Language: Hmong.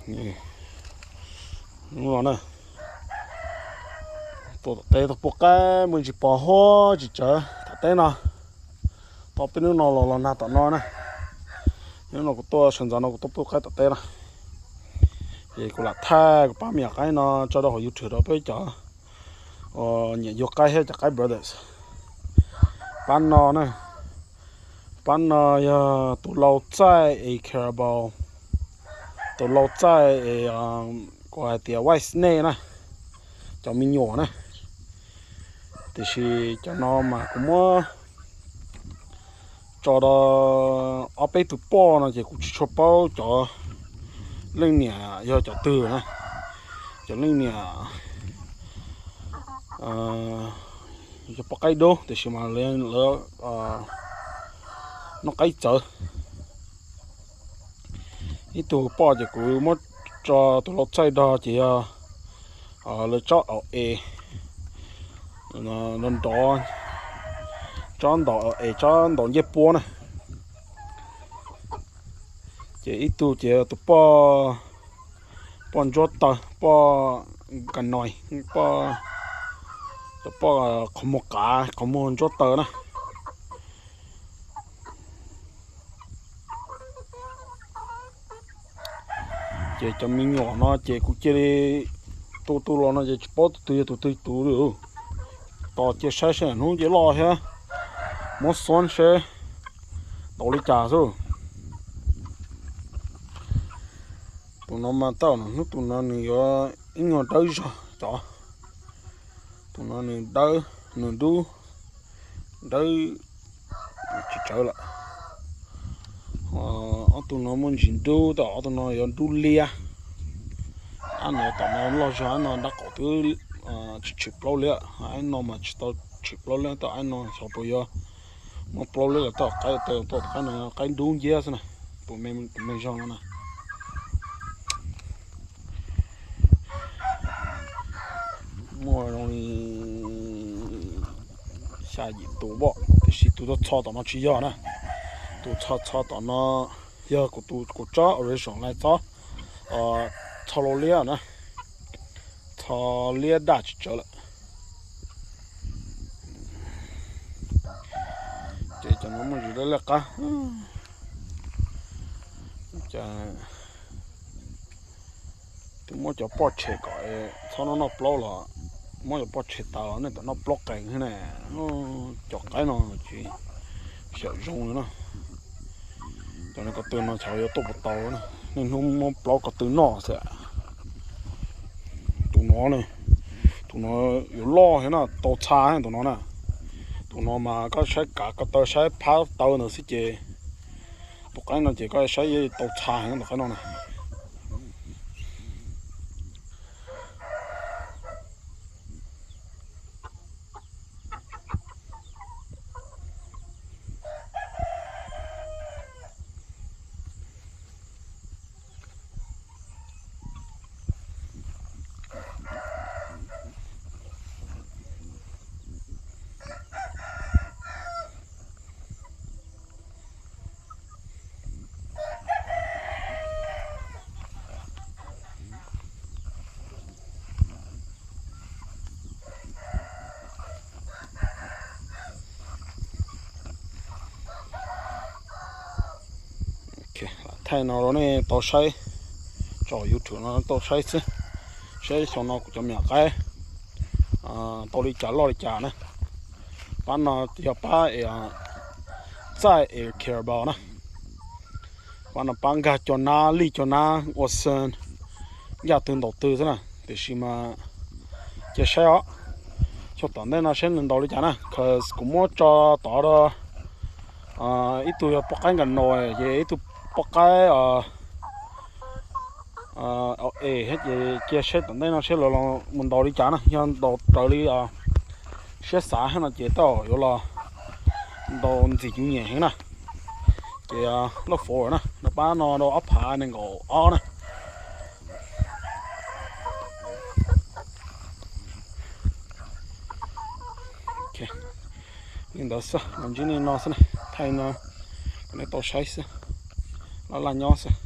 Hnub no na, tuaj tom teb tuaj pub qaib muaj ntsis pos huab tsis tsawv tom teb no. Tau peb hnub no los los nag tom no na. Hnub no kuv tuaj sawv ntxov no kuv tuaj pub qaib tom teb na. Ces kuv lam thaij kuv pab me nyuam qaib no tso rau hauv YouTube rau peb cov uas nyiam yug qaib thiab cov qaib brothers. Pab no na, pab no yog tus lau txaij es Carabao, tus lau txaij es kuv hais tias white snake na, cov me nyuam na. Tiam sis cov no mas kuv muab tso rau ob peb tus poj no ces kuv tsis tshua paub cov leej niam yog cov twg na. Cov leej niam yog poj qaib dub tiam sis mas lawv noj qaib txawv. Ib tug poj ces kuv muab tso tus lau txaij rau ces yog lawv tsob au es nrov, tsob ntaus au es tsob ntaus ncej puab na. Ces ib tug ces tus poj, poj ntsuab taw, poj ka noi, poj, cov poj qhov muag qav qhov muag ntsuab taw na. Ces cov me nyuam no ces kuv cia li tu tu los no ces tsis paub tus twg yog tus twg tus li. Tos cia saib seb hnub ces loj thiab, muab xuab seb ntaus li cas xwb. Tus no mas tau hnub tus no nws yuav ib nyuag dawb zog cov. Tus no nws dawb, nws dub, dawb tsis tsawv lawm. Ob tug no muaj ntsis dub, tab ob tug no yuav dub liab. Ab no tom no loj zog, ab no dab qaum twb tsis tshwm plaub liab, ab no mas tsis tau tshwm plaub liab, tab ab no xyov puas yuav muaj plaub liab lawm, tab qaib, tab qaib no qaib dub nciab xwb na, tus me zog no na. Muaj zoo li xya yim tus pom, tiam sis tus txho tom no tsis yog na. Tus txho txho tom no yog kuv tus kuv tsob original lais txob txho lau liab na, txho liab daj tsis tsawv lawm. Ces cov no muaj ntsis dawb liab qab. Twb muab cov poj tshem kom txhob noj noj plaub los, muab cov poj tshem tas los nej tam noj plaub qees thiab ne. Cov qaib no tsis xyaum zoo li na. Cov no ko tw no xyov yuav tuaj puas tau na, niaj hnub muab plaub ko tw noj xwb. Tus no, tus no yuav loj thiab na, tau txha tus no na. Tus no mas koj saib kav ko taw saib phab taw ntawd xwb ces tus qaib no ces koj saib tau txha heev tus qaib no na. Thaij no rau nej tau saib, tso YouTube no tau saib xwb, saib xyoo no kuv cov me nyuam qaib tau li cas loj li cas na. Pab no yog pab txaij es Carabao na. Pab no pab nkag cov nab lij cov nab ua xees, ncaj twg ntaus twg xwb na, tiam sis mas cia saib os. Xyoo tom ntej no saib nws ntaus li cas na, cause kuv muab tso tod rau ib tug yog poj qaib nkas no, ces ib tug poj qaib es thiab, ces cia saib tom ntej no saib lawv los mus ntaus li cas na, yog ntaus raws li siab xav thiab no ces tej zaum yuav los ntaus ntxim cuv nyem heev na. Ces look forward na, nws pab no rau ob phav nees nkaum ob na. Li ntawd xwb, los ntsib nej no xwb na, thaij no kom nej tau saib xwb, laj laj nyob xwb.